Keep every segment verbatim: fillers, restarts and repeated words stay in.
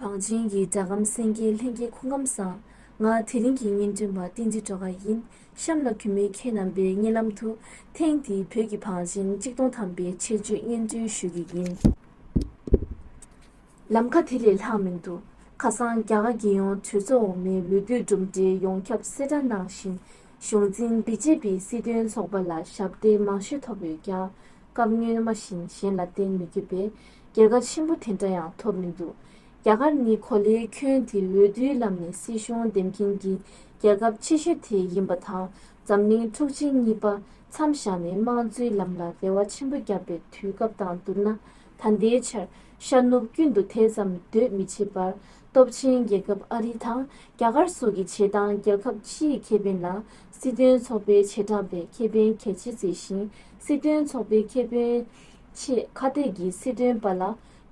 བང་ཆེན་གྱི་སྒྲ་སྒམ་གསན་མཁན་ལྷན་རྒྱས་སྐུ་ཁམས་བཟང་། ང་དེ་རིང་གི་བརྙན་འཕྲིན་པ་བསྟན་འཛིན་སྒྲོལ་དཀར་ཡིན། གཤམ་ལ་གུས་མོས་ཁྱེད་རྣམ་པའི་སྙན་ལམ་དུ་ཐེངས་འདིའི་བོད་ཀྱི་བང་ཆེན་གཅིག་སྟོང་ཐམ་པའི་ཆེད་བརྗོད་སྙན་སྒྲོན་ཞུ་གི་ཡིན། ལམ་ཁ་དེ་ལས་ལྷག་མི་འདུག་ཁ་སང་རྒྱ་གར་རྒྱལ་ཡོངས་གྲོས་ཚོགས་འོག་མའི་འོས་བསྡུའི་གྲུབ་འབྲས་ཡོངས་ཁྱབ་གསལ་བསྒྲགས་གནང་བཞིན། གཞུང་འཛིན་བི་ཇེ་པི་སྲིད་དོན་ཚོགས་པ་ལ་ཞབས་འདེགས་མང་ཤོས་ཐོབ་ཡོད་ཀྱང་། སྐབས་སྔོན་མ་བཞིན་གཞན་ལ་བརྟེན་མི་དགོས་པའི་རྒྱལ་ཁ་ཆེན་པོ་དེ་འདྲ་ཡང་ཐོབ་མི་འདུག་རྒྱ་གར་ནི་གོ་ལའི་ཁྱོན་དེའི་འོས་བསྡུའི་ལམ་ནས་སྲིད་གཞུང་འདེམས་མཁན་གྱི་རྒྱལ་ཁབ་ཆེ་ཤོས་དེ་ཡིན་པ་དང་། འཛམ་གླིང་འཁྲུག་ཆེན་གཉིས་པ་མཚམས་བཞག་ནས་དམངས་གཙོའི་ལམ་ལ་རེ་བ་ཆེན་པོ་བརྒྱབ་པའི་དུས་སྐབས་དང་བསྡུར་ན། ད་ལྟའི་ཆར་ཤར་ནུབ་ཀུན་ཏུ་དེ་ཙམ་སྡོད་མི་བྱེད་པར། སྟོབས་ཆེན་རྒྱལ་ཁབ་ཨ་རི་དང་རྒྱ་གར་སོགས་ཀྱི་བྱེད་སྟངས་རྒྱལ་ཁབ་སྤྱིའི་ཁེ་ཕན་ལ་སྲིད་དོན་ཚོགས་པའི་བྱེ་བྲག་པའི་ཁེ་ཕན་གལ་ཆེ་བརྩི་ཞིང་། སྲིད་དོན་ཚོགས་པའི་ཁེ་ཕན་ཆེས་ཁ་གཏད་ཀྱི་སྲིད་དོན་པ་ལ་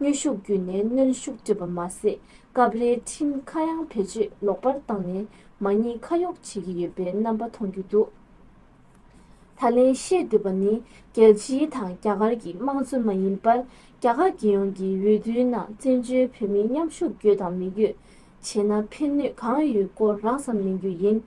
དངོས་ཤུགས་བརྒྱུད་ནས་གནོན་ཤུགས་སྤྲོད་པ་མ་ཟད། སྐབས་རེ་ཁྲིམས་ཁ་གཡང་བེད་སྤྱོད་ལོག་པར་བཏང་ནས་མ་ཉེས་ཁ་གཡོགས་བྱེད་ཀྱི་ཡོད་པའི་རྣམ་པ་མཐོང་རྒྱུ་འདུག་ད་ལན་བཤད་འདོད་པ་ནི། རྒྱལ་སྤྱི་དང་རྒྱ་གར་གྱི་དམངས་གཙོ་མ་ཡིན་པར། རྒྱ་གར་རྒྱལ་ཡོངས་ཀྱི་འོས་བསྡུའི་ནང་བཙན་བྱོལ་བོད་མི་མཉམ་ཞུགས་དགོས་དང་མི་དགོས། བྱས་ན་ཕན་གནོད་གང་ཡོད་སྐོར་རགས་ཙམ་གླེང་རྒྱུ་ཡིན།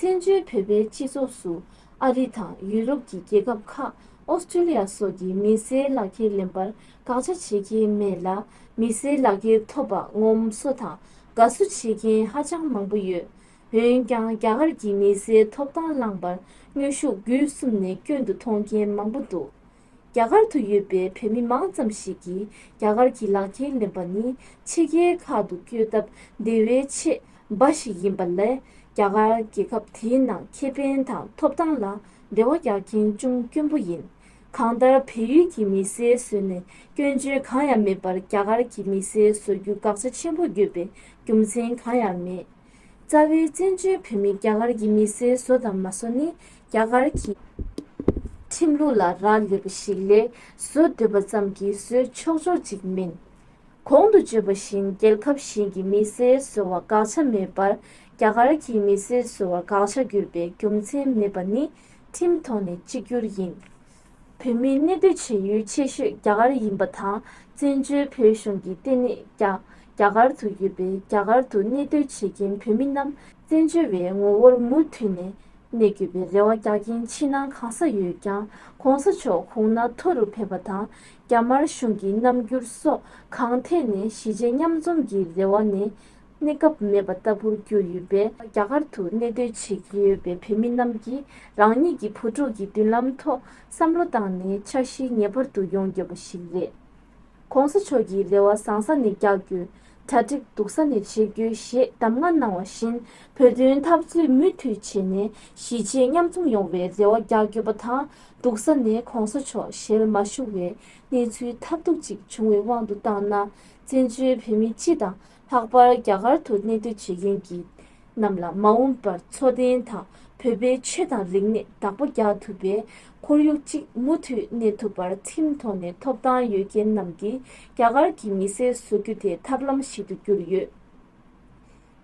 བཙན་བྱོལ་བོད་པའི་སྤྱི་ཚོགས་སུ་ཨ་རི་དང་ཡུ་རོབ་ཀྱི་རྒྱལ་ཁབ་ཁག་ཨོ་སི་ཀྲི་ལི་ཡ་སོགས་ཀྱི་མི་སེར་ལག་ཁྱེར་ལེན་པར་དགག་བྱ་བྱེད་ཀྱི་མེད་ལ། མི་སེར་ལག་ཁྱེར་ཐོབ་པ་ངོམ་སོ་དང་དགའ་བསུ་བྱེད་མཁན་ཧ་ཅང་མང་པོ་ཡོད། འོན་ཀྱང་རྒྱ་གར་གྱི་མི་སེར་ཐོབ་ཐང་བླངས་པར་དངོས་ཤུགས་དགོས་བསམས་ནས་སྐྱོན་དུ་མཐོང་མཁན་མང་པོ་འདུག་རྒྱ་གར་དུ་ཡོད་པའི་བོད་མི་མང་ཙམ་ཞིག་གིས་རྒྱ་གར་གྱི་ལག་ཁྱེར་ལེན་པ་ནི་ཕྱི་རྒྱལ་ཁག་ཏུ་བསྐྱོད་སྟབས་བདེ་བའི་ཆེད་འབའ་ཞིག་ཡིན་པ་ལས། རྒྱ་གར་རྒྱལ་ཁབ་དེའི་ནང་ཁེ་ཕན་དང་ཐོབ་ཐང་ལ་འབྲེལ་བ་རྒྱག་མཁན་ཅུང་དཀོན་པོ་ཡིན། གང་ལྟར་བལ་ཡུལ་གྱི་མི་སེར་བཟོས་ནས་སྐྱོན་བརྗོད་གང་ཡང་མེད་པར་རྒྱ་གར་གྱི་མི་སེར་བཟོ་རྒྱུ་དགག་བྱ་ཆེན་པོ་དགོས་པའི་རྒྱུ་མཚན་གང་ཡང་མེད། རྩ་བའི་བཙན་བྱོལ་བོད་མི་རྒྱ་གར་གྱི་མི་སེར་བཟོ་དང་མ་བཟོ་ནི་རྒྱ་གར་གྱི་ཁྲིམས་ལུགས་ལ་རག་ལས་པ་ཞིག་ལས། བཟོ་འདོད་པ་ཙམ་གྱིས་བཟོས་ཆོག་ཆོག་ཅིག་མིན། གོང་དུ་བརྗོད་པ་བཞིན་རྒྱལ་ཁབ་གཞན་གྱི་མི་སེར་བཟོ་བར་དགག་བྱ་མེད་པར། རྒྱ་གར་གྱི་མི་སེར་བཟོ་བར་དགག་བྱ་གྱུར་པའི་རྒྱུ་མཚན་མེད་པ་ནི་ཁྲིམས་ཐོག་ནས་གཅིག་གྱུར་ཡིན། བོད་མིའི་གནས་སྡོད་བྱེད་ཡུལ་ཆེ་ཤོས་རྒྱ་གར་ཡིན་པ་དང་། བཙན་བྱོལ་བོད་གཞུང་གི་ལྟེ་གནས་ཀྱང་རྒྱ་གར་དུ་ཡོད་པས། རྒྱ་གར་དུ་གནས་སྡོད་བྱེད་མཁན་བོད་མི་རྣམས་བཙན་བྱོལ་བའི་ངོ་བོར་མུ་མཐུད་ནས་གནས་དགོས་པའི་རེ་བ་རྒྱག་མཁན་ཕྱི་ནང་གང་ས་ཡོད་ཀྱང་། ྋགོང་ས་མཆོག་གོང་ན་མཐོ་རུ་ཕེབས་པ་དང་། རྒྱ་དམར་གཞུང་གི་རྣམ་འགྱུར་སོགས་གང་ཐད་ནས་གཞིས་བྱེས་མཉམ་འཛོམས་ཀྱི་རེ་བ་ནི་གནས་སྐབས་མེད་པ་ལྟ་བུར་གྱུར་ཡོད་པས། རྒྱ་གར་དུ་གནས་སྡོད་བྱེད་ཀྱི་ཡོད་པའི་བོད་མི་རྣམས་ཀྱིས་རང་ཉིད་ཀྱི་བུ་ཕྲུག་གི་མདུན་ལམ་ཐོག་བསམ་བློ་བཏང་ནས་འཆར་གཞི་ངེས་པར་དུ་ཡོང་དགོས་པ་ཞིག་རེད། ྋགོང་ས་མཆོག་གི་རེ་བ་བཟང་ས་ནས་རྒྱག་རྒྱུ། གྲ་སྒྲིག་སྡུག་ས་ནས་བྱེད་རྒྱུ་ཞེས་གདམས་ངག་གནང་བ་བཞིན། བོད་དོན་འཐབ་རྩོད་མུ་མཐུད་བྱས་ནས་གཞིས་བྱེས་མཉམ་འཛོམས་ཡོང་བའི་རེ་བ་རྒྱག་དགོས་པ་དང་། སྡུག་ས་ནས་ྋགོང་ས་མཆོག་ཞལ་མ་བཞུགས་པའི་གནས་ཚུལ་ཐབས་སྡུག་ཅིག་བྱུང་བའི་དབང་དུ་བཏང་ན། བཙན་བྱོལ་བོད་མི་སྤྱི་དང་། ལྷག་པར་རྒྱ་གར་དུ་གནས་སྡོད་བྱེད་མཁན་གྱི་རྣམས་ལ་མ་འོངས་པར་འཚོ་རྟེན་དང་བོད་པའི་ཆོས་དང་རིག་གནས་བདག་པོ་རྒྱག་ཐུབ་པའི་ཁོར་ཡུག་ཅིག་མུ་མཐུད་གནས་ཐུབ་པར། ཁྲིམས་ཐོག་ནས་ཐོབ་ཐང་ཡོད་མཁན་རྣམས་ཀྱིས་རྒྱ་གར་གྱི་མི་སེར་བཟོ་རྒྱུ་དེ་ཐབས་ལམ་ཞིག་ཏུ་གྱུར་ཡོད།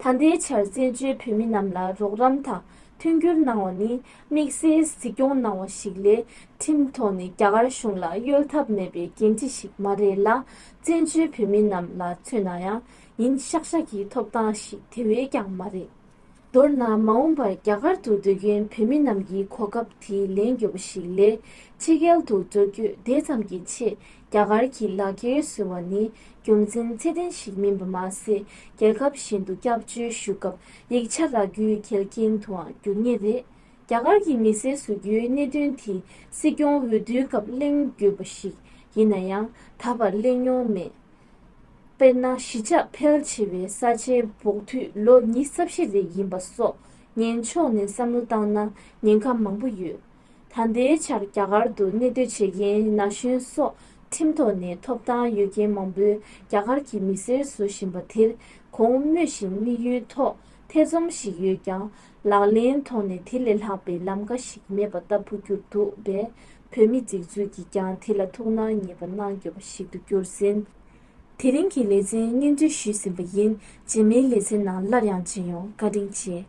ད་ལྟའི་ཆར་བཙན་བྱོལ་བོད་མི་རྣམས་ལ་རོགས་རམ་དང་མཐུན་འགྱུར་གནང་བ་ནི་དམིགས་བསལ་གཟིགས་སྐྱོང་གནང་བ་ཞིག་ལས། ཁྲིམས་ཐོག་ནས་རྒྱ་གར་གཞུང་ལ་གཡོལ་ཐབས་མེད་པའི་འགན་འཁྲི་ཞིག་མ་རེད་ལ། བཙན་བྱོལ་བོད་མི་རྣམས་ལ་མཚོན་ན་ཡང་ཡིན་ཤག་ཤག་གི་ཐོབ་ཐང་ཞིག་དེ་བས་ཀྱང་མ་རེད། མདོར་ན། མ་འོངས་པར་རྒྱ་གར་དུ་སྡོད་མཁན་བོད་མི་རྣམས་ཀྱིས་གོ་སྐབས་དེ་ལེན་དགོས་པ་ཞིག་ལས། ཕྱི་རྒྱལ་དུ་འགྲོ་རྒྱུ་དེ་ཙམ་གྱི་ཆེད་རྒྱ་གར་གྱི་ལག་འཁྱེར་བཟོ་བ་ནི་རྒྱུ་མཚན་ཚད་ལྡན་ཞིག་མིན་པ་མ་ཟད། རྒྱལ་ཁབ་གཞན་དུ་སྐྱབས་བཅོལ་ཞུ་སྐབས་ཡིག་ཆ་རག་རྒྱུའི་འགལ་རྐྱེན་དུའང་འགྱུར་ངེས་རེད། རྒྱ་གར་གྱི་མི་སེར་བཟོ་རྒྱུའི་གནད་དོན་དེ་སྲིད་སྐྱོང་འོས་བསྡུའི་སྐབས་གླེང་དགོས་པ་ཞིག་ཡིན་ན་ཡང་ད་བར་གླེང་མྱོང་མེད། དཔེར་ན། གཞིས་ཆགས་ཕལ་ཆེ་བའི་ས་ཆའི་འབོགས་འཐུས་ལོ་ཉི་ཤུ་རྩ་བཞི་རེ་ཡིན་པ་སོགས་ངན་ཕྱོགས་ནས་བསམ་བློ་བཏང་ན་ཉེན་ཁ་མང་པོ་ཡོད། ད་ལྟའི་ཆར་རྒྱ་གར་དུ་གནས་སྡོད་བྱེད་མཁན་ན་གཞོན་སོགས་ཁྲིམས་ཐོག་ནས་ཐོབ་ཐང་ཡོད་མཁན་མང་པོས་རྒྱ་གར་གྱི་མི་སེར་བཟོ་བཞིན་པ་དེར་གོང་སྨོས་བཞིན་དམིགས་ཡུལ་ཐོག་ཐེ་ཚོམ་ཞིག་ཡོད་ཀྱང་། ལག་ལེན་ཐོག་ནས་དེ་ལས་ལྷག་པའི་ལམ་ཁ་ཞིག་མེད་པ་ལྟ་བུ་གྱུར་འདུག་པས། བོད་མི་སྒྲིག་འཛུགས་ཀྱིས་ཀྱང་དེ་ལ་ཐུགས་སྣང་ངེས་པ་གནང་དགོས་པ་ཞིག་ཏུ་གྱུར་ཟིན། དེ་རིང་གི་ལེ་ཚན་སྙན་སྒྲོན་ཞུས་ཟིན་པ་ཡིན། རྗེས་མའི་ལེ་ཚན་ནང་སླར་ཡང་མཇལ་ཡོང་། བཀའ་དྲིན་ཆེ།